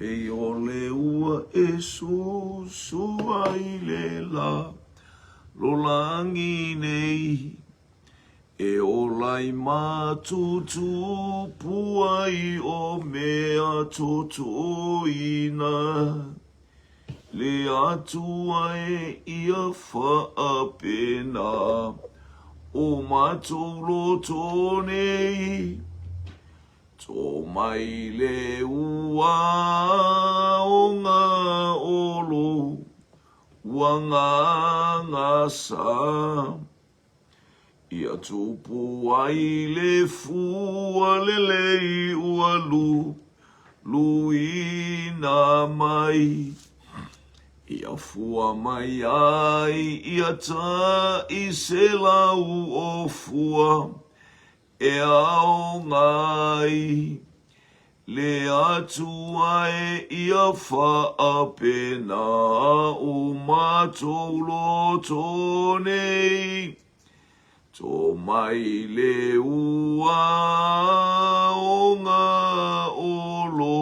Pei o le ua e susu ai le lalolagi nei, E ola i matutu ai o mea totoina, Le Atua e ia faapena o matou loto nei. Tō mai le ua o ngā olo, ua ngāngā sa. Ia tupu ai le fua lelei ua lu, luina mai. Ia fua mai ai ia taʻi selau o fua e aoga ai. Le Atua e ia faapena o matou loto nei. Tō mai le ua o ngā olo,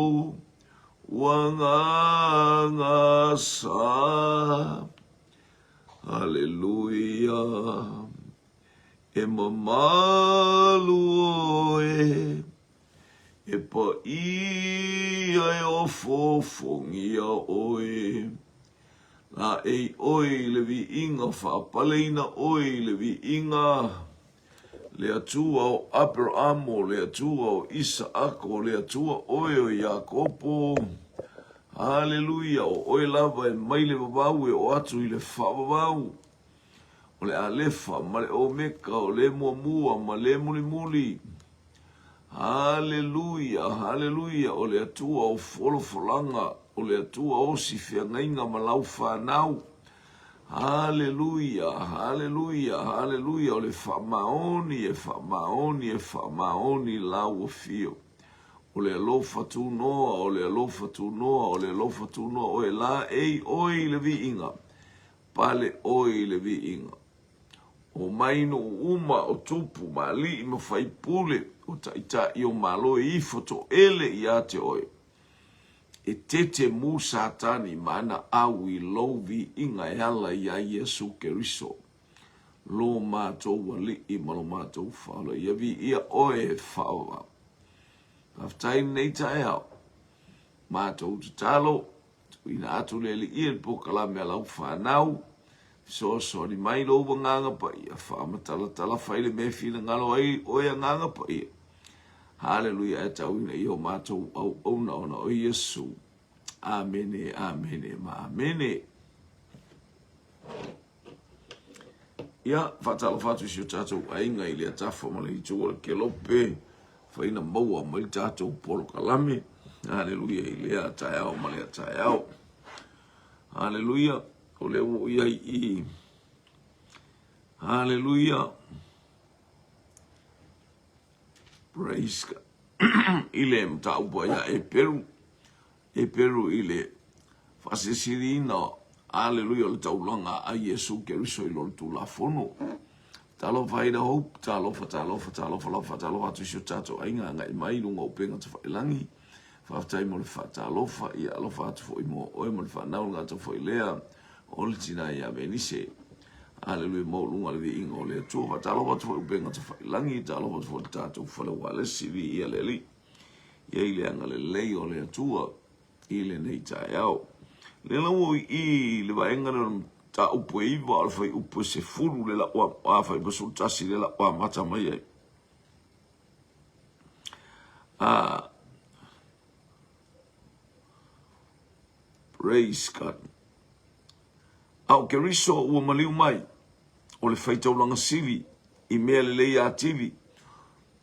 ua ngāngā sa. Haleluia. E mamalu oe. E paia e ofoofongia oe. Laʻei ʻoe i le viiga, faapaleina ʻoe i le viiga, Le Atua o Aperamo, le Atua o Isaako, le Atua ʻoe o Iakopo. Haleluia, o ʻoe lava e mai le vavau e oo atu i le faavavau. O le Alefa ma le Omeka, o le muamua ma le mulimuli. Haleluia, haleluia, o le Atua o folafolaga, o le Atua osi feagaiga ma lau fanau. Haleluia, haleluia, haleluia, o le faamaoni, e faamaoni, e faamaoni lau afio. O le alofa tunoa, o le alofa tunoa, o le alofa tunoa, oe laei oe i le viiga, pale oe i le viiga. O mai nuu uma o tupu ma alii ma faipule o taitai o Malo e ifo toele ia te oe. E tete mu Satani ma ana au i lou viiga e ala iā Iesu Keriso, lo matou Alii ma lo matou Faaola. Ia viia oe e faavavau. Faafetai i lenei taeao. Matou tatalo. Tuuina atu le Alii i le polokalame a lau fanau, fesoasoani mai lou Agaga Paia, faamatalatala fai le mea e finagalo ai oe Agaga Paia. Haleluia ae tauina i o matou auauna ona o Iesu. Amene, amene ma amene. Ia, faatalofa atu i si o tatou aiga i Leatafa ma le itu o le Kelope, faina maua mai le tatou polokalame. Haleluia i lea taeao ma lea taeao. Haleluia, o lea ua ou i ai i. Haleluia. Praise God. I le mataupu ia Eperu, Eperu i le faasilisiliina, aleluia, o le taulaga a Iesu Keriso i lo le Tulafono. Talofa Ida Hope, talofa, talofa, talofa lava, faatalofa atu i si o tatou aiga agai mai i luga o upega tafailagi. Faafetai mo le faatalofa, ia alofa atu foi mo oe ma le fanau, le gata foi lea o le tina ia Venise. Aleluia, maualuga le viiga o le Atua. Faatalofa atu foi i upega tafailagi, talofa atu foi i le tatou fale ualesi, viia le Alii. Ia i le agalelei o le Atua i lenei taeao. Lea la ua i le vaega lea o le mataupu e 9 o le fuaiupu e 10 le lau a fuaiupu e 11 le lau amata mai ai. Ah, praise God. A o Keriso ua maliu mai, o le faitaulaga sili i mea lelei atili.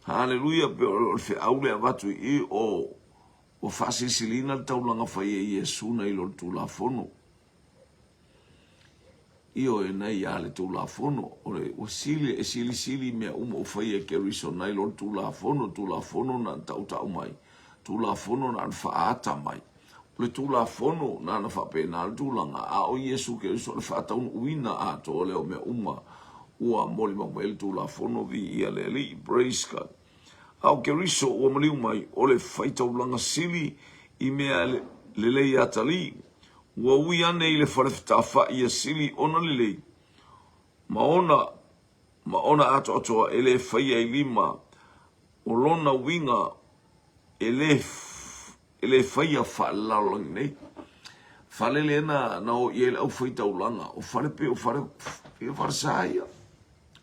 Haleluia, pe o le feau lea avatu i i, o ua faasilisiliina le taulaga fai e Iesu nai lo le Tulafono. Ioe, nai a le Tulafono, o le ua sili, e silisili mea uma ua fai e Keriso nai lo le Tulafono, Tulafono na na tautau mai, Tulafono na na faaata mai. O le Tulafono na na faapena le tulaga, a o Iesu Keriso o le faataunuuina atoa lea o mea uma ua molimau mai ai le Tulafono, viia le Alii, praise God. A o Keriso ua maliu mai, o le faitaulaga sili i mea lelei atalii, ua ui ane i le fale fetafa'i ia sili ona lelei, ma ona ma ona atoatoa e le faia i lima, o lona uiga e le e le faia faalelalolagi nei. Fale lea na na o i ai le aufaitaulaga, o fale pei o fale pei o falesa ia.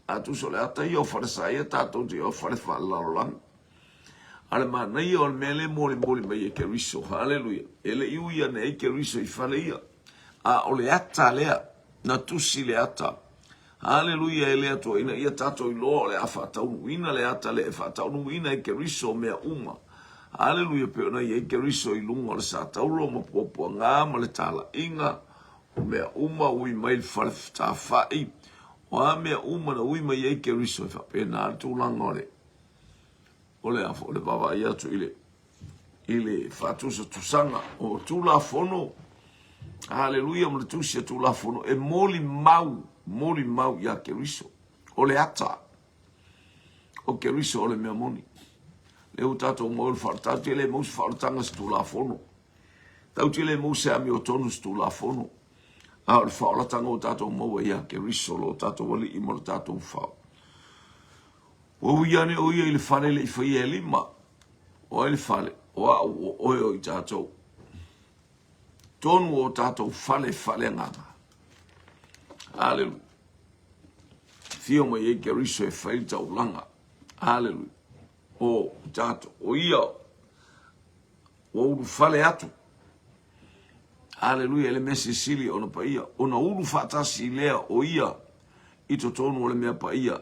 A tusa o le ata ia o falesa ia tatou te o fale faalelalolagi. A le manaia o le mea lea molimoli mai e Keriso. Haleluia. E le i ui ane ai Keriso i fale ia. A o le ata lea, na tusi le ata. Haleluia e le Atua ina ia tatou iloa o le a faataunuuina le ata lea e faataunuuina e Keriso mea uma. Haleluia pei ona i ai Keriso i luga o le satauro ma puapuaga ma le talaiga o mea uma ui mai le fale fetafa'i o a mea uma na ui mai ai Keriso e faapena le tulaga o le o le a o le vaavaai atu i le i le faatusatusaga o Tulafono, haleluia, ma le tusi a Tulafono e molimau, molimau iā Keriso. O le ata o Keriso o le mea moni. Lea ua tatou maua le faaola, tatou te le maua se faaolataga se Tulafono. Tatou te le maua se amiotonu se Tulafono. A o le faaolataga ua tatou maua iā Keriso, lo tatou Alii ma lo tatou Fao. Ua ui ane ʻo ia i le fale le i faia e lima. O ai le fale? O a'u, o ʻoe, o i tatou. Tonu o tatou fale faaleagaga. Aleluia. Fio mai ai Keriso e fai le taulaga. Aleluia. O tatou, o ia ua ulufale atu. Aleluia, e le mea silisili ona paia, ona ulu faatasi lea o ia i totonu o le mea paia.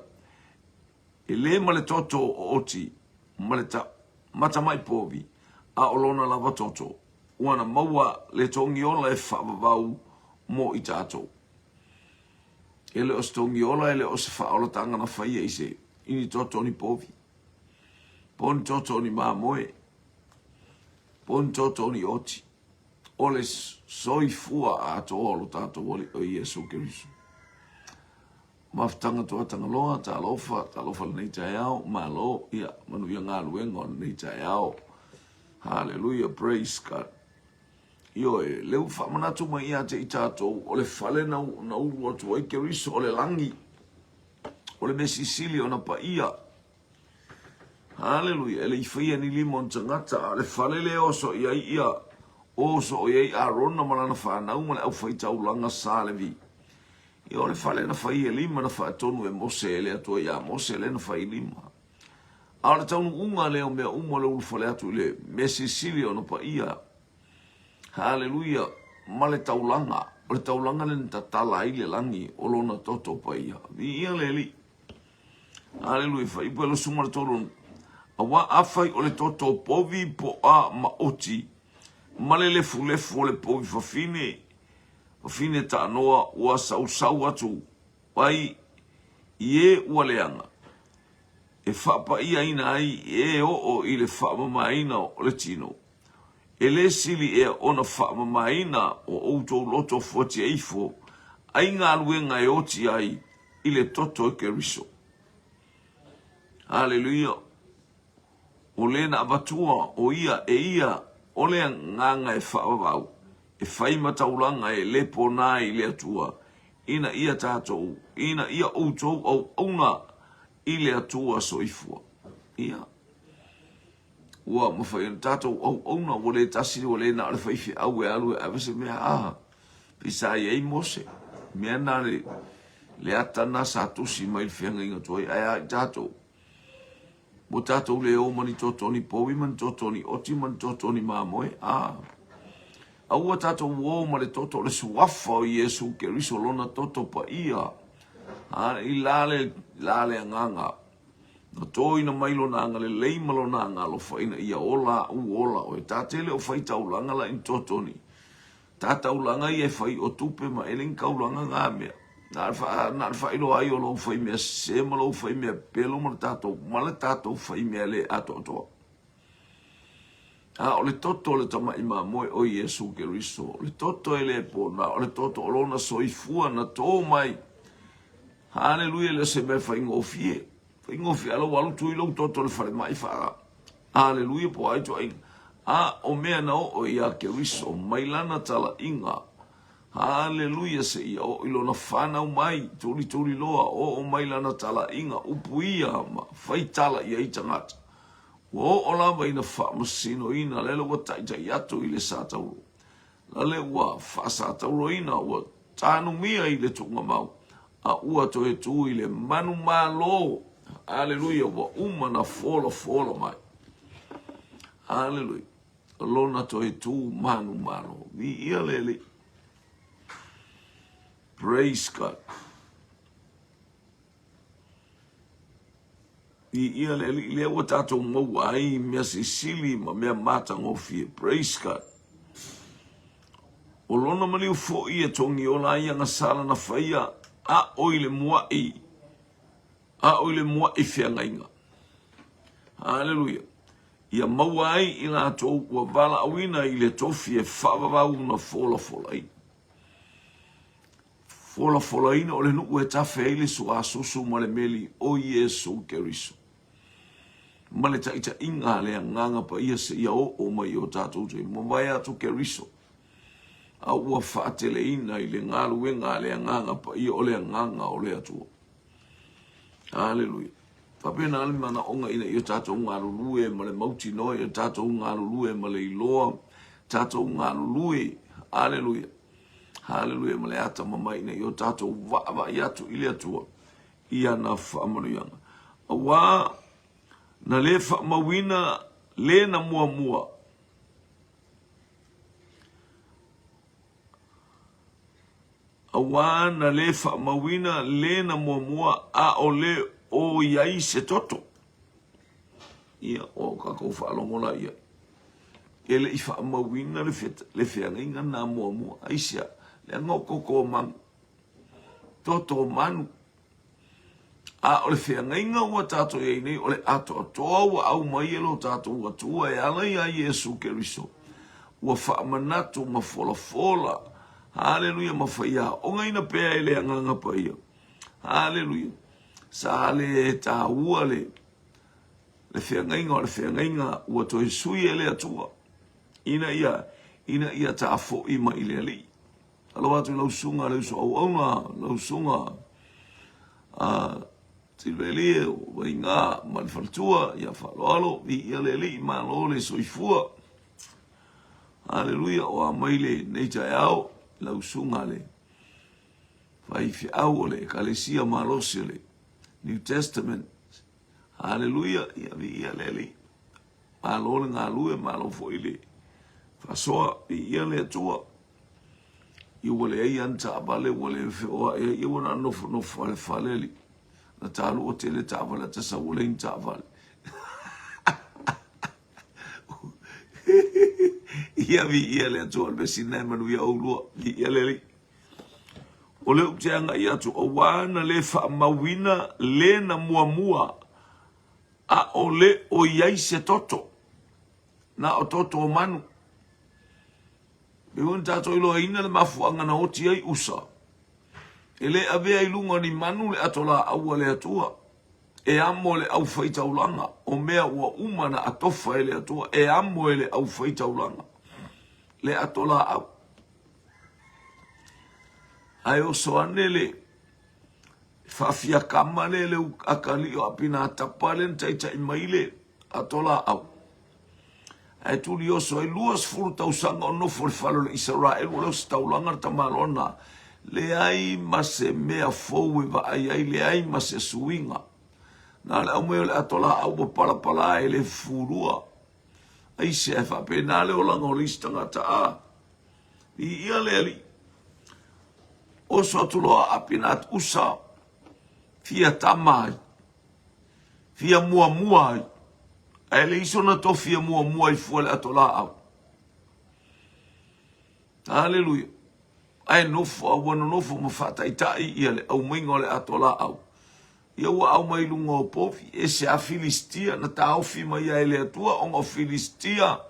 E le ma le toto o oti ma le ta, ma tamai povi, a o lona lava toto, ua na maua le togiola e faavavau mo i tatou. E le o se togiola, e le o se faaolataga na faia i se, i ni toto o ni povi, po o ni toto o ni mamoe, po o ni toto o ni oti. O le soifua atoa o lo tatou Alii o Iesu Keriso. Mafutaga Toa Tagaloa, talofa, talofa lenei taeao, malo, ia, manuia galuega o lenei taeao. Hallelujah, praise God. Ioe, lea ua faamanatu mai ia te i tatou, o le fale na, na ulu atu ai Keriso, o le lagi, o le mea sisili ona paia. Haleluia, e le i faia ni lima o ni tagata, a o le fale lea e oso i ai ia, oso i ai Arona ma lana fanau ma le aufaitaulaga sa Levi. Ia o le fale na fai e lima na faatonu e Mose e le Atua iā Mose lea na fai i lima. A o le taunuuga lea o mea uma o le ulufale atu i le mea silisili ona paia. Haleluia! Ma le taulaga, o le taulaga lea na tatala ai le lagi o lona toto paia. Viia le Alii. Haleluia! Fuaiupu e 23. Auā afai o le toto povi poa ma oti ma le lefulefu o le povi fafine, Fafine taanoa ua sausau atu ai i e ua leaga, e faapaiaina ai e oo i le faamamaina o le tino. E le sili ea ona faamamaina o outou loto fuatia ifo ai galuega e oti ai i le toto e Keriso. Haleluia! O le na avatua o ia e ia o le agaga e faavavau, e fai ma taulaga e le pona ai i le Atua, ina ia tatou, ina ia outou auauna i le Atua soifua. Ia, ua mafai ona tatou auauna, ua le tasi, ua le na o le faifeau e alu e ave se mea, a, pei sa i ai Mose, mea na le, le ata na sa tusi mai le feagaiga tuai, ae a i tatou? Ua tatou le o ma ni toto ni povi ma ni toto ni oti ma ni toto ni mamoe. A. A ua tatou o ma le toto o le suafa o Iesu Keriso lona toto paia. A i la le, la le agaga. Na toina mai lona agalelei ma lona agalofa ina ia ola a'u ola oe. Ta te le o fai taulaga la i ni toto ni. Ta taulaga ia e fai o tupe ma ele ni kaulaga nga mea. Na le fa, na le faailoa ai o lou fai mea sese ma lou fai mea pelo ma le tatou, ma le tatou fai mea le atoatoa. A o le toto o le tama'i mamoe o Iesu Keriso, o le toto e le pona, o le toto o lona soifua na tō mai. Haleluia, e le o se mea faigofie. Faigofie, a lou alu tui lou toto i le falemai faa, haleluia, po o ai ituaiga. A o mea na oo iā Keriso mai lana talaiga, haleluia, seia oo i lona fanau mai, tulituli loa, oo mai lana talaiga, upu ia ma fai tala i ai tagata. Ua oo lava ina faamasinoina, lele ua taitai atu i le satauro, lale ua faasatauroina, ua tanumia i le tuugamau, a ua toe tu i le manumalo. Aleluia, ua uma na folafola mai. Aleluia. Lona toe tu manumalo. Viia le Alii. Praise God. Viia le Alii, lea ua tatou maua ai mea sisili ma mea matagofie. Praise God. O lona maliu foi e togiola ai agasala na faia, a o i le mua'i, a o i le mua'i feagaiga. Haleluia. Ia maua ai i latou ua valaauina i le tofi e faavavau na folafolaina. Folafolaina o le nuu e tafe ai le suasusu ma le meli o Iesu Keriso. Ma le taitaiga a le Agaga Paia seia oo mai i o tatou taimi. Mavae atu Keriso, a ua faateleina i le galuega a le Agaga Paia o le Agaga o le Atua. Aleluia. Faapena le manaoga ina ia tatou galulue ma le mautinoa, ia tatou galulue ma le iloa, tatou galulue. Aleluia. Haleluia ma le atamamai ina ia o tatou vaavaai atu i le Atua i ana faamanuiaga. Auā na le faamauina le na muamua auā na le faamauina le na muamua a o le o i ai se toto. Ia, o kakou faalogo la i ai. E le i faamauina le, le feagaiga na muamua. Aisea? Leaga o toto o manu. Toto o manu. A o le feagaiga ua tatou i ai nei, o le atoatoa ua aumai e lo tatou Atua e ala iā Iesu Keriso, ua faamanatu ma folafola, haleluia, ma faiaogaina pea e le Agaga Paia. Haleluia. Sa le taua le le feagaiga o le feagaiga ua toe sui e le Atua ina ia ina ia tafo'i mai i le Alii. Alofa atu i lau susuga le uso auauna, lau susuga a Silvelie o Vaiga ma le faletua, ia faaaloalo, viia le Alii, malo le soifua. Haleluia, o a mai lenei taeao, lau susuga le faifeau o le Ekalesia malosi o le New Testament. Haleluia, ia viia le Alii. Malo le galue, malo foi le faasoa, viia le Atua. Ia ua leai lava ni taavale, ua le feoai ai, ia ua na nofonofo lava i le fale alii. Na talua tele taavale a tasa ua leai ni taavale. Ia viia le Atua, o le mea sili lena e manuia oulua, viia le Alii. O lea ou te agai atu, auā na le faamauina le na muamua, a o le o i ai se toto, na o toto o manu. E ui ina tatou iloaina le mafuaaga na oti ai Usa, e le avea i luga o ni manu le ato laau a le Atua, e amo e le aufaitaulaga, o mea ua uma na atofa e le Atua, e amo e le aufaitaulaga le ato laau. Ae oso ane le faafiakama lea le atalii o Apinatapa lea na taitai mai le ato laau. Ae tuli oso ai 20 tausaga o nofo i le fale o le Isaraelu, ua le o se taulaga le tamaloa lena. Leai ma se mea fou e vaai ai, leai ma se suiga. Na o le aumai o le ato laau ua palapala ai le fufulua. Aisea e faapena le olaga o le isi tagata a? Viia le Alii. Oso atu loa a Apinat Usa, fia tama ai, fia muamua ai, ae leai sona tofi e muamua ai fua le ato laau. Haleluia. Ae nofo, a ua nonofo ma faataitai ia le aumaiga o le ato laau. Ia ua aumai i luga o povi, ese a Filistia, na taofi mai ai e le Atua, ona o Filistia,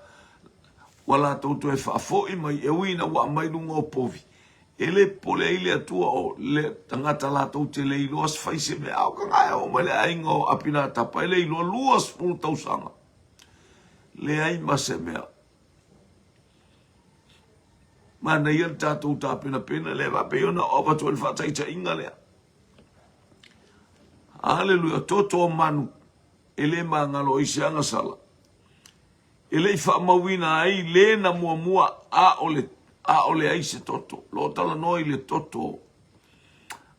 ua latou toe faafoi mai, e ui ina ua aumai i luga o povi, e le popole ai le Atua o le tagata latou te le iloa se fai se mea. A o ka e oo mai le aiga o Apinatapa, e le iloa 20 tausaga, leai ma se mea. Manaia le tatou tapenapena lea faapea ona oo avatu ai le faataitaiga lea. Aleluia, toto o manu e le magalo ai se agasala. E le i faamauina ai le na muamua a o le a o leai se toto. Lo talanoa i le toto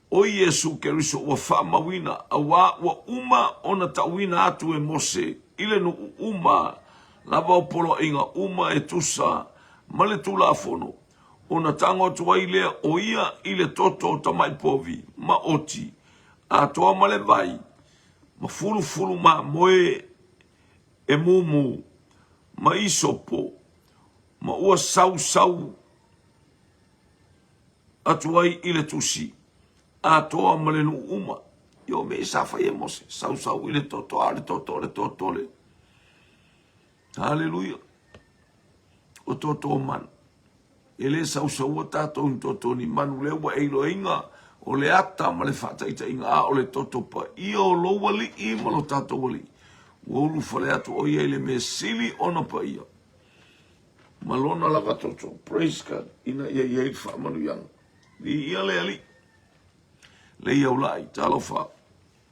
o Iesu Keriso ua faamauina, auā ua uma ona tauina atu e Mose i le nuu uma lava o poloaiga uma e tusa ma le Tulafono, ona tago atu ai lea o ia i le toto o tamai povi ma oti atoa ma le vai ma fulufulu mamoe e mumu ma isopo ma ua sausau atu ai i le tusi atoa ma le nuu uma. Ia o mea sa fai e Mose, sausau i le toto, a o le toto, o le toto le. Haleluia. O toto o manu. E le sausaua tatou i toto ni manu lea ua e iloaina o le ata ma le faataitaiga a o le toto paia o lou alii ma lo tatou alii. Ua ulufale atu o ia i le mea sili ona paia. Ma lona lava toto. Praise God. Ina ia i ai le faamanuiaga. Viia le Alii. Lei aulai, talofa.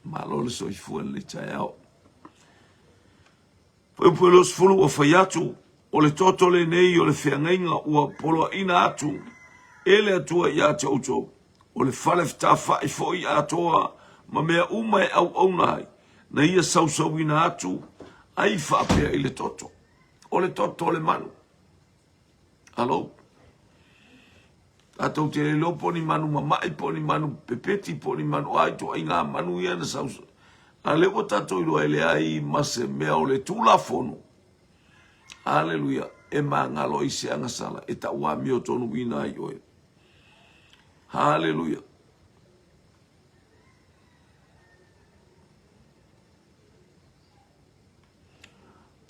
Malo le soifua i lenei taeao. Fuaiupu 20 ua fai atu, o le toto lenei o le feagaiga ua poloaina atu e le Atua ia te outou. O le fale fetafai foi atoa ma mea uma e auauna ai, na ia sausauina atu ai faapea i le toto. O le toto o le manu. Alo. Tatou te le iloa po o ni manu mama'i, po o ni manu pepeti, po o ni manu a ituaiga manu ia na sau. A lea ua tatou iloa e leai ma se mea o le Tulafono. Aleluia. E magalo ai se agasala e tau amiotonuina ai oe. Haleluia.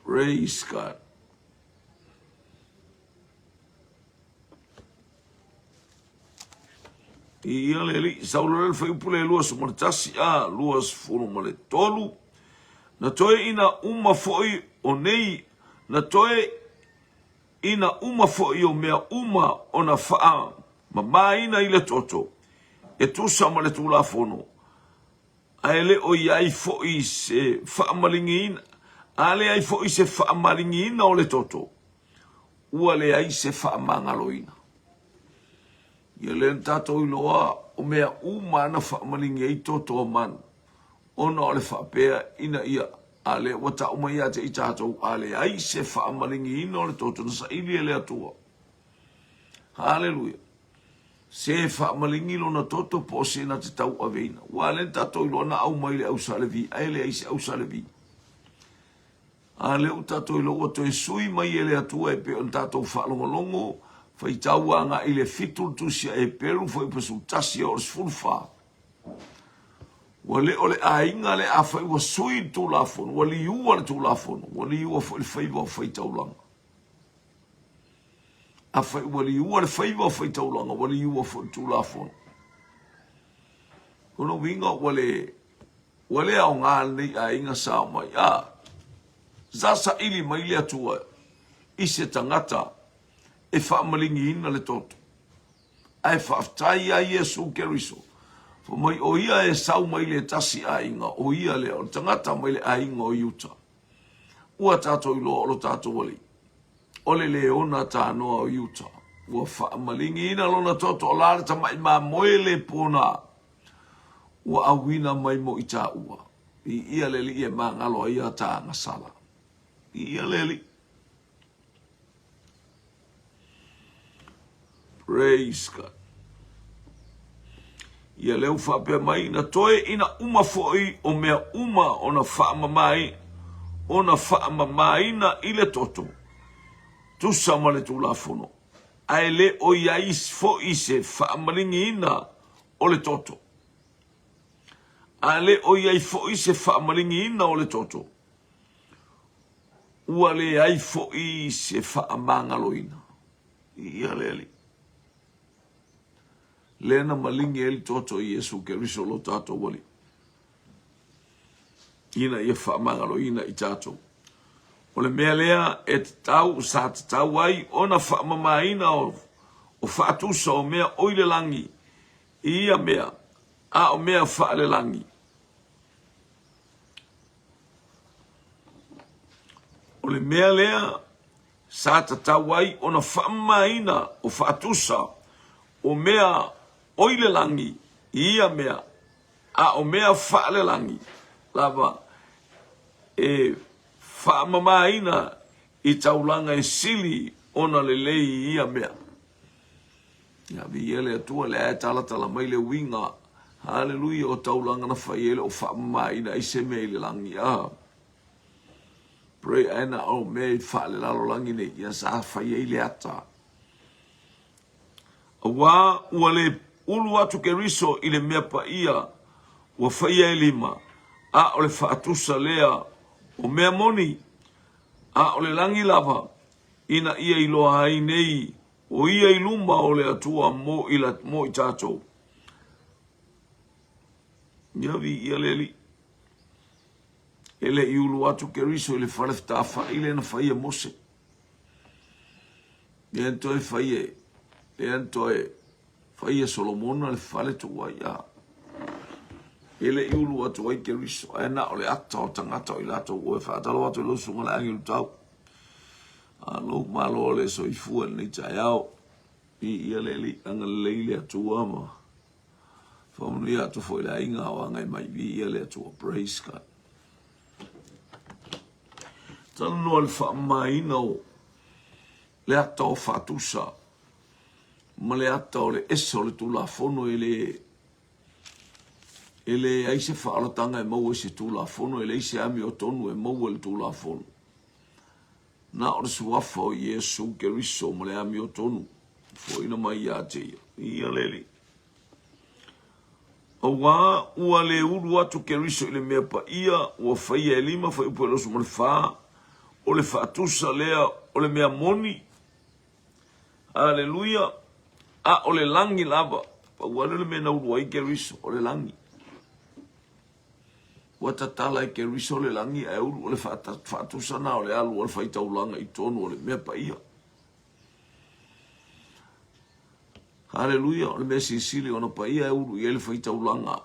Praise God. I ia le alii, sau loa le fuaiupu le 21 a 23, na toe ina uma foi o nei, na toe ina uma foi o mea uma ona faamamaina i le toto, e tusa ma le Tulafono, A e le o i ai foi se faamaligiina, a leai foi se faamaligiina o le toto, ua leai se faamagaloina. Ia lea na tatou iloa o mea uma na faamaligi ai toto o manu, ona o le faapea ina ia, a lea ua tau mai ia te i tatou, a leai se faamaligiina o le toto na saili e le Atua. Haleluia. Se faamaligi lona toto po o se na te tauaveina. Ua lea na tatou iloa na aumai le ausa Levi, ae leai se ausa Levi. A lea ua tatou iloa ua toe sui mai e le Atua e pei ona tatou faalogologo, faitau agai i le fitu le tusi a Eperu, fuaiupu 11 e oo i le 14. Ua le o le aiga lea afai ua sui le Tulafono, ua liua le Tulafono, ua liua foi le faiva o faitaulaga. Afai ua liua le faiva o faitaulaga, ua liua foi le Tulafono. O lona uiga ua le, ua le aoga lenei aiga sa omai. A, sa saili mai le Atua i se tagata e faamaligiina le toto. Ae faafetai ia Iesu Keriso, fai mai o ia e sau mai le tasi aiga, o ia lea, o le tagata mai le aiga o Iuta. Ua tatou iloa o lo tatou Alii, o le leona tanoa o Iuta, ua faamaligiina lona toto o la le tamai mamoe le pona ua auina mai mo i taua. Viia le Alii e magalo ai a ta agasala. Viia le Alii. Praise God. Ia lea ua faapea mai, na toe ina uma foi o mea uma ona faamamaina, ona faamamaina i le toto, tusa ma le Tulafono, ae le o i ai foi se faamaligiina o le toto. A le o i ai foi se faamaligiina o le toto, ua leai foi se faamagaloina. Ia le Alii. Lea na maligi ai le toto i Iesu Keriso lo tatou Alii, ina ia faamagaloina i tatou. O le mea lea e tatau, sa tatau ai ona faamamaina o, o faatusa o mea oi le lagi i ia mea, a o mea faalelagi. O le mea lea sa tatau ai ona faamamaina o faatusa o mea oi le lagi i ia mea, a o mea faalelagi lava e faamamaina i taulaga e sili ona lelei i ia mea. Ia viia le Atua, lea e talatala mai le uiga, haleluia, o taulaga na fai e le o faamamaina ai se mea i le lagi. Ah. Pray ae na o mea i faalelalolagi nei, ia sa fai ai le ata. Auā ua le ulu atu Keriso i le mea paia ua faia e lima, a o le faatusa lea o mea moni, a o le lagi lava, ina ia iloa ai nei o ia i luma o le Atua mo i, mo i tatou. Ia viia le Alii. E le i ulu atu Keriso i le fale fetafaai lea na fai e Mose. Lea na toe fai e, lea na toe fai e Solomona le fale tuai a. E le i ulu atu ai Keriso, ae na o le ata o tagata o i latou oe faatalo atu i lau susuga le agelu tau. A lou malo le soifua i lenei taeao. Viia le Alii, agalelei le Atua ma faamanuia atu foi le aiga o agai mai. Viia le Atua. Praise God. Talanoa le faamamaina o le ata o faatusa ma le ata o le ese o le Tulafono e le e leai se faaolataga e maua i se Tulafono, e leai se amiotonu e maua i le Tulafono. Na o le suafa o Iesu Keriso ma le amiotonu foina mai ia te ia. Ia le Alii. Auā ua le ulu atu Keriso i le mea paia ua faia e lima fuaiupu e 24, o le faatusa lea o le mea moni. Aleluia! A o le lagi lava, pau lava lea o le mea na ulu ai Keriso, o le lagi. Ua tatala e Keriso le lagi ae ulu o le faatusa na o le alu o le faitaulaga i tonu o le mea paia. Haleluia, o le mea silisili ona paia e ulu i ai le faitaulaga,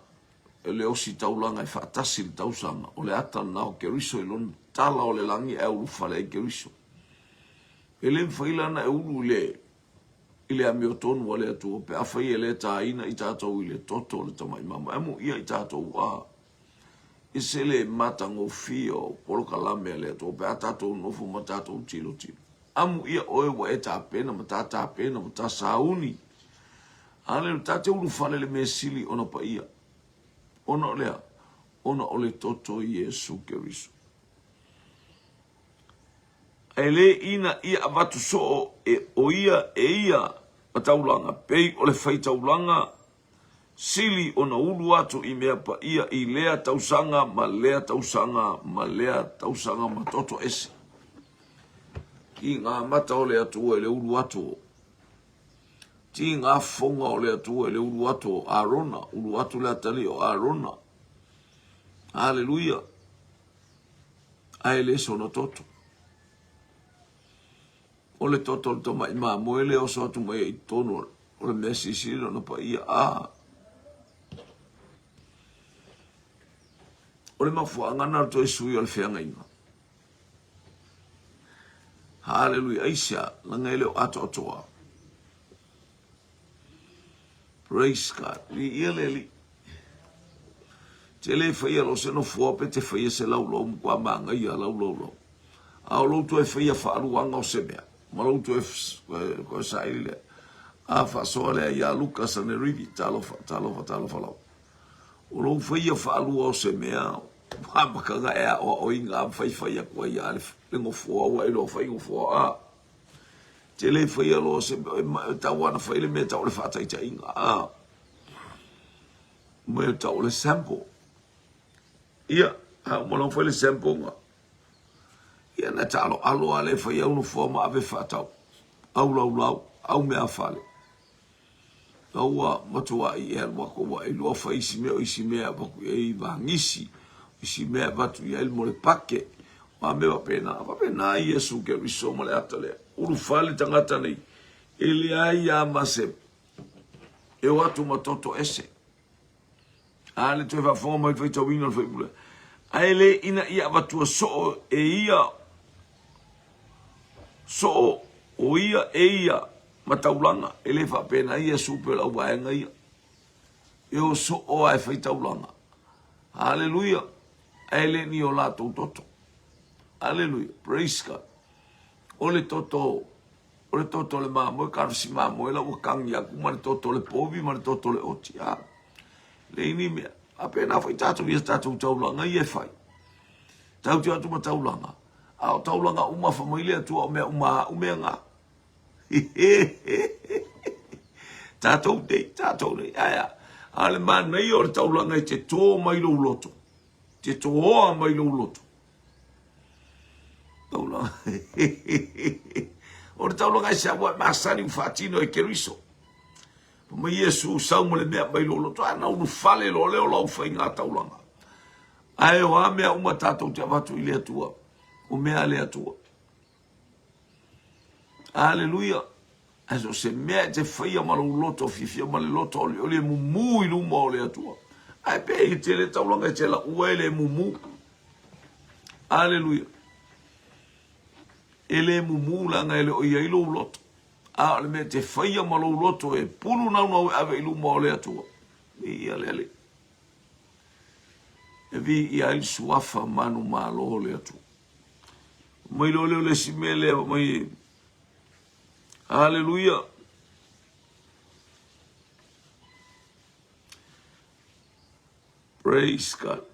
le ositaulaga e faatasi i le tausaga, o le ata lena o Keriso i lona tala o le lagi ae ulufale ai Keriso. E le mafai la ona e ulu i le i le amiotonu a le Atua pe afai e le tāina i tatou i le toto o le tamai mama. E amuia i tatou a ese le matagofie o polokalame a le Atua pe a tatou nofo ma tatou tilotilo. Amuia oe ua e tapena ma ta tapena ma ta sauni. Aleluia, ta te ulufale le mea sili ona paia. Ona o lea, ona o le toto Iesu Keriso. E le ina ia avatu soo e o ia e ia ma taulaga, pei o le faitaulaga sili ona ulu atu i mea paia i lea tausaga ma lea tausaga ma lea tausaga ma toto ese. Ki ngā mata o le Atua i le ulu atu o Ti ngā fonga o le Atua i le ulu atu o Arona, ulu atu le atalii o Arona. Aleluia. Ae le sona toto. O le toto o le tamai mamoe le oso atu mai ai i totonu o le mea silisili lona paia. A! O le mafuaaga na o le toe sui o le feagaiga. Haleluia. Aisea, laga e le o atoatoa. Praise God. Viia le Alii. Te le faia lo se nofoa pe te faia se laulau matua manaia lau laulau. A o lou toe faia faaluaga o se mea, ma lou toe koe saili lea. A faasoa lea ia Luka Sanerivi, talofa, talofa, talofa lava. O lou faia faalua o se mea, ua amataga e aoaoina ma faifai atu ai ia le nofoa ua e iloa fai nofoa. A, te le faia loa se mea, e tau lava ona fai le mea e tau o le faataitaiga. A, mea e tau o le sample. Ia, a uma loa ona fai le sample na, ia na taaloalo lava lea e fai au nofoa ma ave faatau, au laulau, au meafale. Na ua matuai e alu atu ua e iloa fai isi mea, o isi mea e avatu i ai vanisi, o isi mea e avatu i ai le molepake, o a mea faapena. Faapena Iesu Keriso ma le ata lea. Ulufale tagata nei. E leai lava ma se e o atu ma toto ese. A le toe faafofoga mai le faitauina o le faipule. Ae le ina ia avatua soo e ia soo o ia e ia ma taulaga. E le faapena Iesu pei o le auvaega ia. E o soo lava e fai taulaga. Haleluia! Ae le ni o latou toto. Haleluia! Praise God! O le toto, o le toto o le mamoe, karasi mamoe la ua kagi aku ma le toto o le povi ma le toto o le oti. A, leai ni mea. Faapena foi tatou ia tatou taulaga ia e fai. Tatou te o atu ma taulaga. A o taulaga uma fa mai le Atua o mea uma a au mea ngā. Tatou nei, tatou nei. Ae a, a o le manaia o le taulaga e te tō mai lou loto. Te tōa mai lou loto. Taulaga. O le taulaga e se aua e masani ua faatino e Keriso. Fai mai Iesu, sau ma le mea mai lou loto. A na ulufale loa lea o lau faiga taulaga. Ae o a mea uma tatou te avatu i le Atua, o mea a le Atua. Aleluia. Ae so o se mea e te faia ma lou loto fiafia ma le loto olioli e mumu i luma o le Atua. Ae pe i tele taulaga e te laua e le mumu. Aleluia. E le mumu leaga e le o i ai lou loto. A o le mea e te faia ma lou loto e pulu naunau e ave i luma o le Atua. Viia le Alii. E viia ai le suafa manumalo o le Atua. Mai loa lea o le isi mea lea mai Haleluia. Praise God.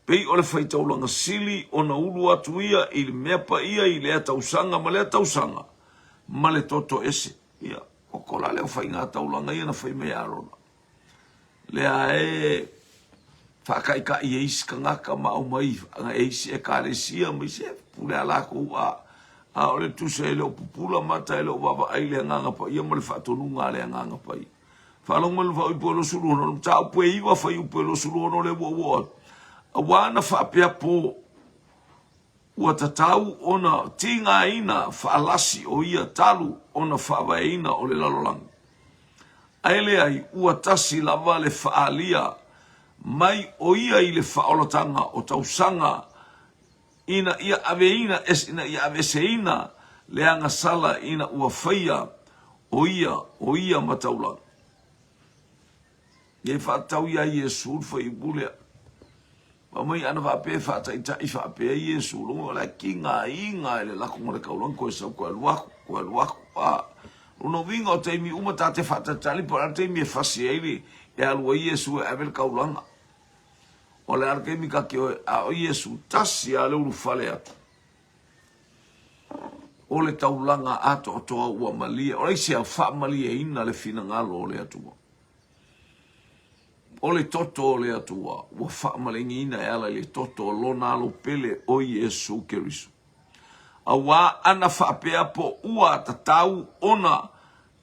Pei o le faitaulaga sili ona ulu atu ia i le mea paia i lea tausaga ma lea tausaga ma le toto ese. Ia, o ko la lea o faiga taulaga ia na fai mai e Arona. Lea e faakaikaʻi e isi kagaka ma aumai e isi ekalesia ma isi e pule a lakou a a o le tusa e le o pupula mata e le o vaavaai le Agaga Paia ma le faatonuga a le Agaga Paia. Faalogo mai le faauipu e 26, o le mataupu e 9 fuaiupu e 26 lea ua ou oo atu. Auā na faapea po Ua tatau ona tigaina faalasi o ia talu ona faavaeina o le lalolagi. Ae leai, ua tasi lava le faaalia mai o ia i le faaolataga o tausaga ina ia aveina ina ia aveeseina le agasala ina ua faia o ia o ia ma taulaga. Ia faatatau ia Iesu le fuaiupu lea. Fai mai ana faapea e faataitai faapea Iesu, lona o le a tigaina e le lakoga o le kaulana koe sau koe alu aku, koe alu aku. A, lona uiga o taimi uma ta te faatalitali po o le a le taimi e fasi ai le, e alu ai Iesu e ave le kaulana. O le a le taimi ta te o e, a o Iesu tasi lava le ulufale atu. O le taulaga atoatoa ua malie, o le isi a faamalieina le finagalo o le Atua. O le toto o le Atua ua faamalegiina e ala i le toto o Lona Alo pele o Iesu Keriso. Auā ana faapea po ua tatau ona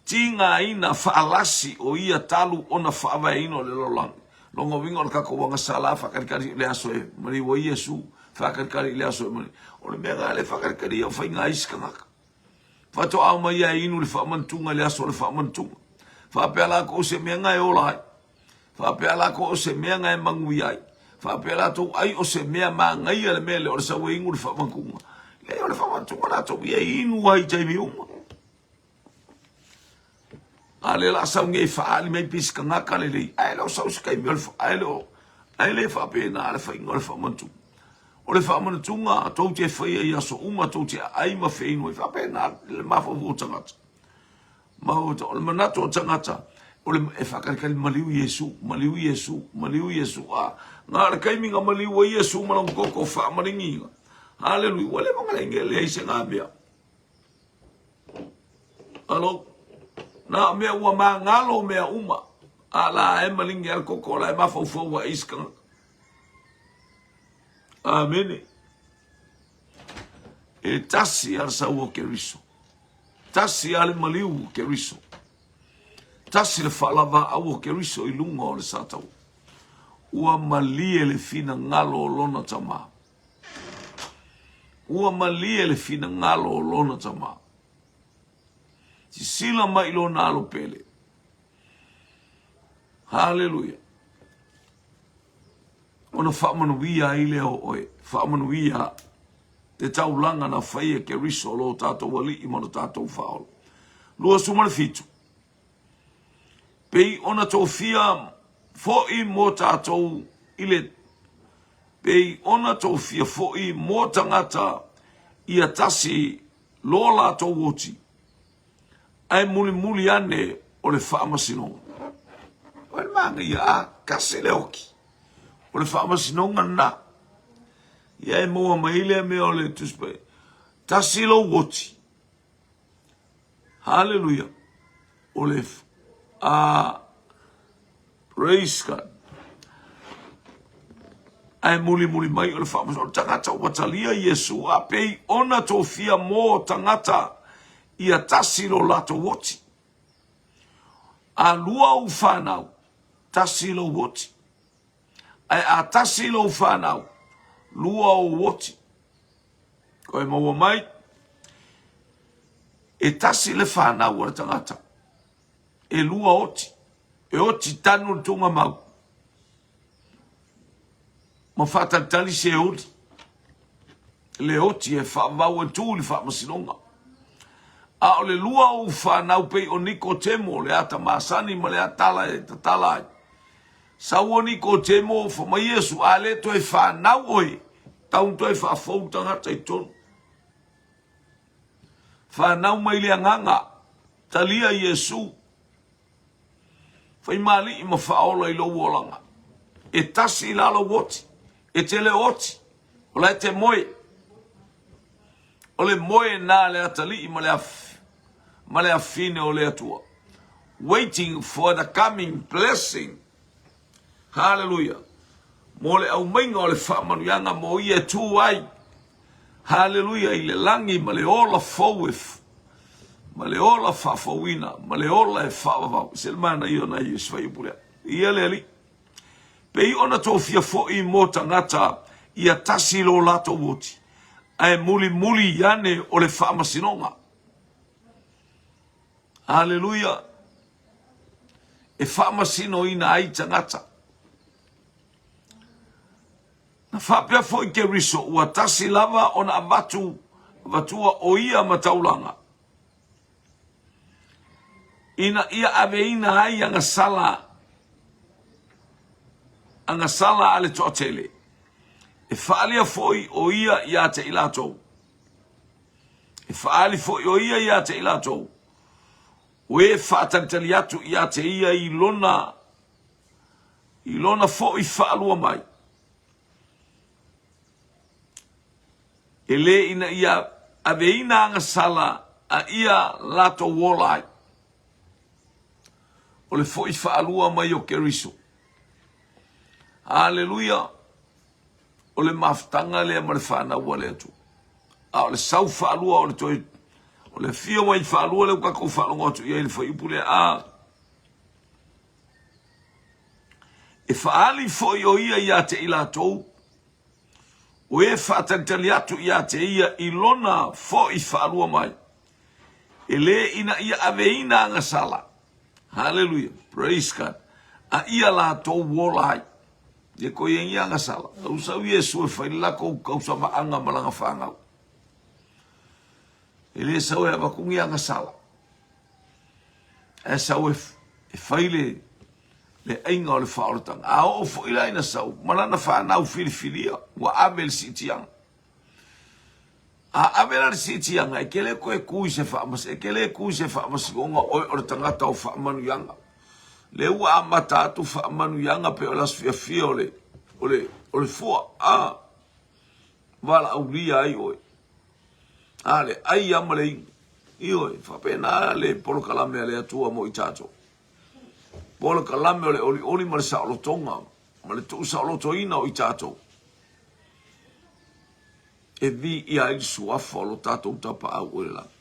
tigaina faalasi o ia talu ona faavaeina o le lalolagi. Lona uiga o le tatou agasala faakalikali i le aso e maliu ai Iesu, faakalikali i le aso e maliu. O le mea lena lea e faakalikali ia o faiga a isi tagata. Faatoa mai ia e inu le faamantuga i le aso o le faamantuga. Faapea latou o se mea na e ola ai. Faapea latou o se mea na e manuia ai. Faapea latou ai o se mea manaia le mea lea o le sau e inu le faamantuga. Leai o le faamantuga latou ia e inu ai i taimi uma. A lea la sau nei faaali mai pisi kagaka lelei, ae le o sau se taimi o le ae le o ae le faapena le faiga o le faamanatuga. O le faamanatuga tou te faia i aso uma tou te aai ma feinu ai faapena le mafaufau o tagata. Mafaufau o le manatu o tagata o le e faakalikali maliu Iesu, maliu Iesu, maliu Iesu. A na o le taimi na maliu ai Iesu ma lona toto faamaligiina. Haleluia, ua leva ona leai se na mea. Alo, na o mea ua magalo mea uma, a la e maligi a le koko, la e mafaufau a isi tagata. Amene. E tasi a le sau o Keriso. Tasi a le maliu o Keriso. Tasi le faalavaau o Keriso i luga o le sataua. Ua malie le finagalo o lona Tama. Ua malie le finagalo o lona Tama. Sisila mai i lona alo pele. Haleluia. Ona faamanuia ai lea o oe. Faamanuia le taulaga na fai e Keriso lo tatou Alii ma lo tatou Faaola. 27. Pei ona tofia foi mo tatou i le pei ona tofia foi mo tagata ia tasi lo latou oti, ae mulimuli ane o le faamasinoga. O le manaia, a tasi le oti, o le faamasinoga lena. Ia e maua mai lea mea o le Tusi Paia. Tasi lou oti. Haleluia. O le a praise God. Ae mulimuli mai o le faamasinoga. O le tagata ua talia Iesu a pei ona tofia mo tagata ia tasi lo latou oti. A lua ou fanau, tasi lou oti. Ae a tasi lou fanau, lua ou oti. Koe maua mai, e tasi le fanau a le tagata, e lua oti, e oti tanu le tugamau, ma faatalitali se oli, le oti e faavau e tu i le faamasinoga. A o le lua ou fanau pei o Nikotemo, le ata masani ma le atala e tatala ai. Sau o Nikotemo, fa mai Iesu, a le toe fanau oe, tau toe faafou tagata i totonu. Fanau mai le agaga, talia Iesu, faimalii ma faaola i lou olaga. E tasi la lou oti, e te le oti, o la e te moe. O le moe na le atalii ma le ma le afine o le Atua. Waiting for the coming blessing. Hallelujah. Mo le aumaiga o le faamanuiaga mo ia e tu ai. Hallelujah i le lagi ma le ola fou e ma le ola faafouina ma le ola e faavavau. Se le manaia o nai isi fuaiupu lea. Ia le Alii. Pei ona tofia foi mo tagata ia tasi lo latou oti, ae mulimuli ane o le faamasinoga. Aleluia! E faamasinoina ai tagata. Na faapea foi Keriso, ua tasi lava ona avatu, avatua o ia ma taulaga, ina ia aveina ai agasala, agasala a le toatele, e faaalia foi o ia ia te i latou. E faaali foi o ia ia te i latou, o e faatalitali atu ia te ia i lona, i lona foi faalua mai. E lē ina ia aveina agasala a ia latou ola ai. O le foi faalua mai o Keriso. Aleluia! O le mafutaga lea ma le fanau a le Atua. A o le sau faalua o le toe, o le afio mai faalua lea ua tatou faalogo atu i ai i le fuaiupu lea, a e faaali foi o ia ia te i latou, o e faatalitali atu ia te ia i lona foi faalua mai, e lē ina ia aveina agasala, Haleluia, praise God, a ia latou ola ai. Ia koe ia ia agasala. Au sau Iesu e fai le lakou tausavaaga ma lana fanau. E le sau e avatu ni agasala. Ae sau e, e fai le, le aiga o le faaolataga. A oo foi la ina sau ma lana fanau filifilia, ua ave le siitiaga. A ave la le siitiaga, e te le toe tu i se faamas, e te le tu i se faamasinoga oe o le tagata o faamanuiaga. Lea ua amata atu faamanuiaga pei o le aso fiafia o le, o le, o le fua, a valaaulia ai oe. A le ai lava ma le inu. Ioe, faapena le polokalame a le Atua mo i tatou. Polokalame o le olioli ma le saolotoga ma le tuusaolotoina o i tatou. E viia ai le suafa o lo tatou Tapaau o i le lagi.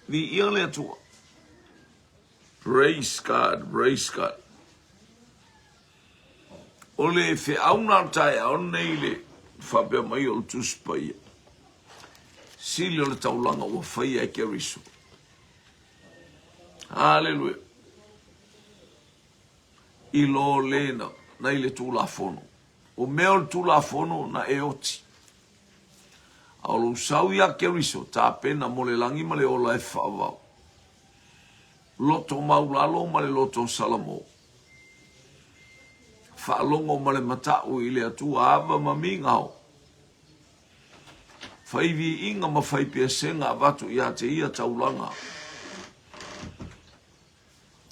Viia le Atua. Praise God, praise God. O le feau na o le taeao nei le faapea mai o le Tusi Paia. Sili o le taulaga ua faia e Keriso. Haleluia. I lo lena nai le Tulafono. O mea o le Tulafono na e oti. A o lou sau iā Keriso, tapena mo le lagi ma le ola e faavavau. Loto maulalo ma le loto o Salamo. Faalogo ma le mata'u i le Atua ava ma migao. Fai viiga ma fai pesega avatu iā te ia taulaga.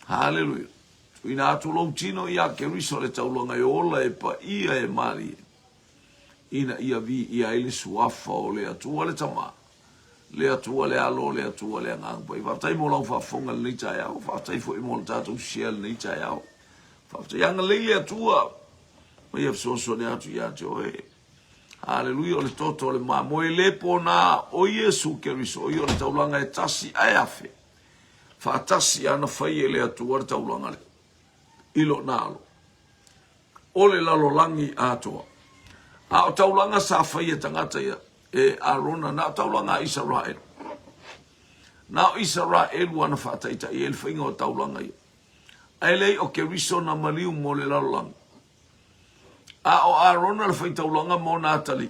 Haleluia. Tuuina atu lou tino iā Keriso le taulaga e ola e paia e malie, ina ia viia ai le suafa o le Atua le Tama, le Atua le Alo, le Atua le Agaga Paia. Faafetai mo lau faafofoga i lenei taeao, faafetai foi mo le tatou share i lenei taeao. Faafetai, agalelei le Atua ma ia fesoasoani atu ia te oe. Haleluia, o le toto o le mamoe le pona o Iesu Keriso, o ia o le taulaga e tasi ae afe. Faatasi ana fai e le Atua le taulaga lea i lona alo o le lalolagi atoa. A o taulaga sa fai e tagata ia e Arona, na o taulaga a Isaraelu. Na o Isaraelu ana faataitai ai le faiga o taulaga ia. Ae leai o Keriso na maliu mo le lalolagi. A o Arona le faitaulaga ma ona atalii.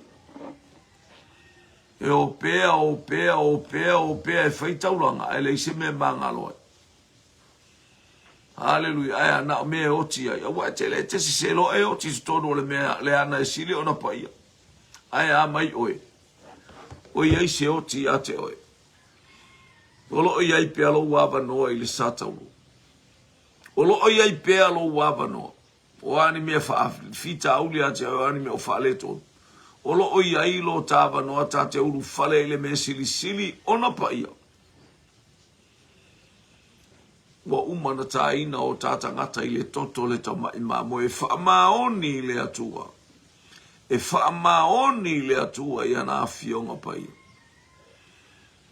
E o pea, o pea, o pea, o pea e fai taulaga, ae leai se mea e magalo ai. Haleluia, ae a na o mea e oti ai. Aua e te le te sese loa e oti i totonu o le mea leana e sili ona paia. Ae a mai oe, o i ai se oti ia te oe. O lo o i ai pea lou avanoa i le sa taulu. O lo o i ai pea lou avanoa. O a ni mea faafitauli ia te oe, o a ni mea o faaletonu, o lo o i ai lo ta avanoa ta te ulufale i le mea silisili ona paia. Ua uma na tāina o ta tagata i le toto le tamaʻi mamoe e faamaoni i le Atua, e faamaoni i le Atua i ana afioga paia.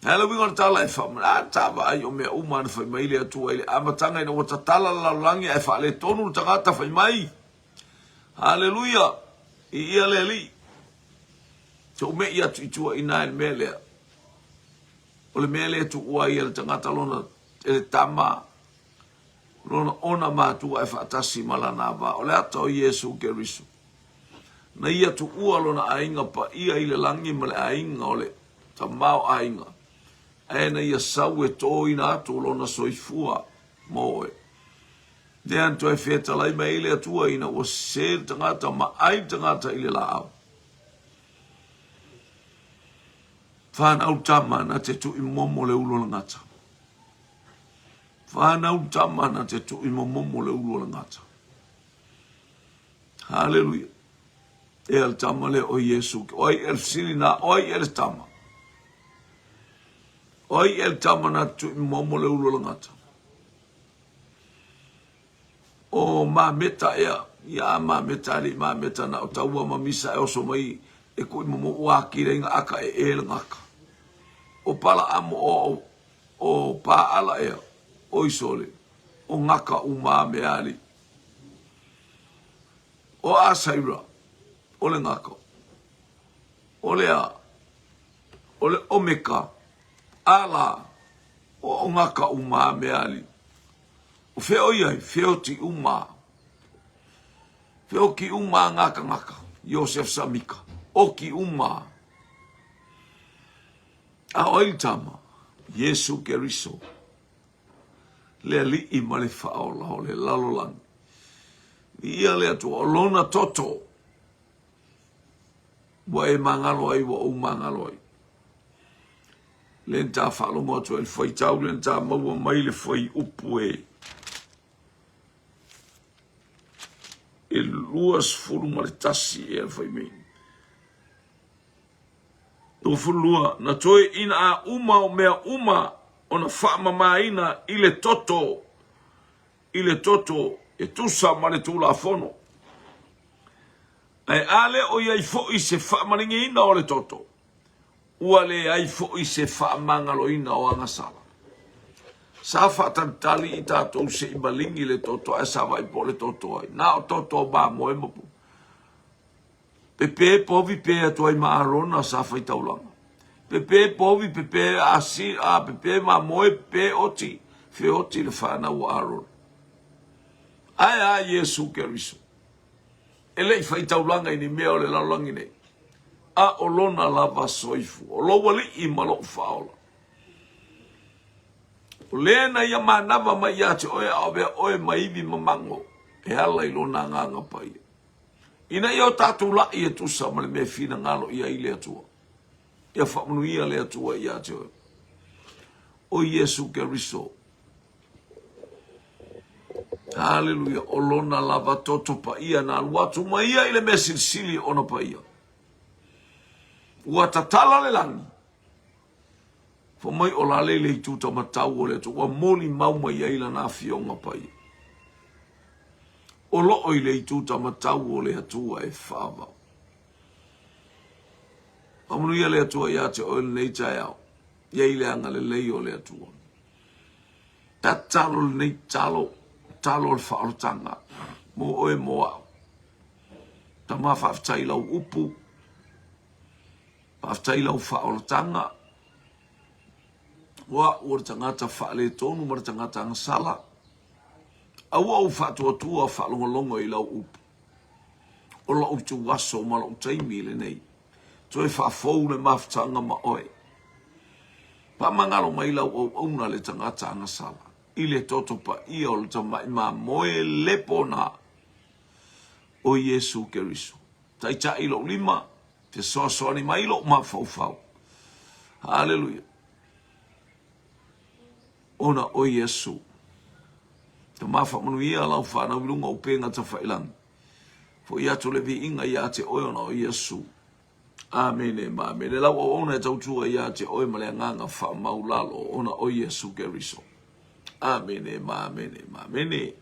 Ae le uiga o le tala e faamana, a ta vaai o mea uma na fai mai le Atua i le amataga ina ua tatala le lalolagi ae faaletonu le tagata fai mai. Haleluia! I ia le Alii. Tou meʻi atu i tua i ina i le mea lea. O le mea lea e tuua ai e le tagata lona, e le tama, lona ona matua e faatasi ma lana ava. O le ata o Iesu Keriso. Na ia tuua lona aiga paia i le lagi ma le aiga o le tamaoaiga, ae na ia sau e tōina atu lona soifua mo oe. Lea na toe fetalai mai ai le Atua ina ua sese le tagata ma ai le tagata i le laau. Whanau tama na te tui momo le ulu o le gata. Whanau tama na te tui momo le ulu o le gata. Haleluia. E al tama le o Iesu. O ai el sili na, o ai el tama. O ai el tama na tui momo le ulu o le gata. O Mameta ea, ia Mameta alii Mameta na o taua ma misa e oso mai e kui momo ua akira inga aka e e le ngaka. O pala amo o o paala ea, o isole, o ngaka uma me alii. O Asaira, o le ngaka, o le a, o le Omeka, ala, o ngaka uma me alii. O fea o ia ai? Feoti uma. Feoki uma ngā kangaka. Joseph Samika. Oki uma. A o ai le tama? Iesu Keriso. Le alii ma le faaola o le lalolagi. Viia le Atua, o lona toto ua e magalo ai, ua ou magalo ai. Le na ta faalogo atu ai le faitau, le na ta maua mai le fuaiupu e e 21 ea le fai mai. 22, na toe ina a uma o mea uma ona faamamaina i le toto, i le toto e tusa ma le Tulafono. Ae a le o i ai foi se faamaligiina o le toto, Ua leai foi se faamagaloina o agasala. Sa faatalitali i tatou se i maligi le toto ae sa vaai po o le toto ai. Na o toto o mamoe ma pu. Pepe povi pe atu ai ma Arona sa fai taulaga. Pepe povi, pepe asi, a pepe mamoe, pepe oti. Feoti le fanau a Arona. Ae a Iesu Keriso? E le i faitaulaga i ni mea o le lalolagi nei, a o lona lava soifua, o lou alii ma lou faaola. O le na ia manava mai ia te oe a avea oe ma ivi mamago e ala i lona agaga paia. Ina ia o tatou laʻi e tusa ma le mea e finagalo i ai le Atua. Ia faamanuia le Atua ia te oe. O Iesu Keriso. Haleluia. O lona lava toto paia na alu atu ma ia i le mea silisili ona paia. Ua tatala le lagi. Fai mai o la le le itu tamatau o le Atua ua molimau mai ai lana afioga paia. O loo i le itu tamatau o le Atua e faavavau. Faamanuia le Atua ia te oe lenei taeao. Ia i le agalelei o le Atua. Tatalo lenei talo, talo o le faaolataga mo oe mo au. Tama faafetai lau upu, faafetai lau faaolataga. O au o le tagata faaletonu ma le tagata agasala. Aua ou faatuatua faalogologo i lau upu. O lou ituaso ma lou taimi lenei. Toe faafou le mafutaga ma oe. Faamagalo mai lau auauna le tagata agasala i le toto paia o le tamai mamoe le pona o Iesu Keriso. Taitai lou lima, fesoasoani mai lou mafaufau. Haleluia. Ona o Iesu. Tama faamanuia lau fanau i luga o upega tafailagi. Foi atu le viiga ia te oe ona o Iesu. Amene ma amene. Lau auauna e tautua ia te oe ma le agaga faamaulalo ona o Iesu Keriso. Amene ma amene ma amene.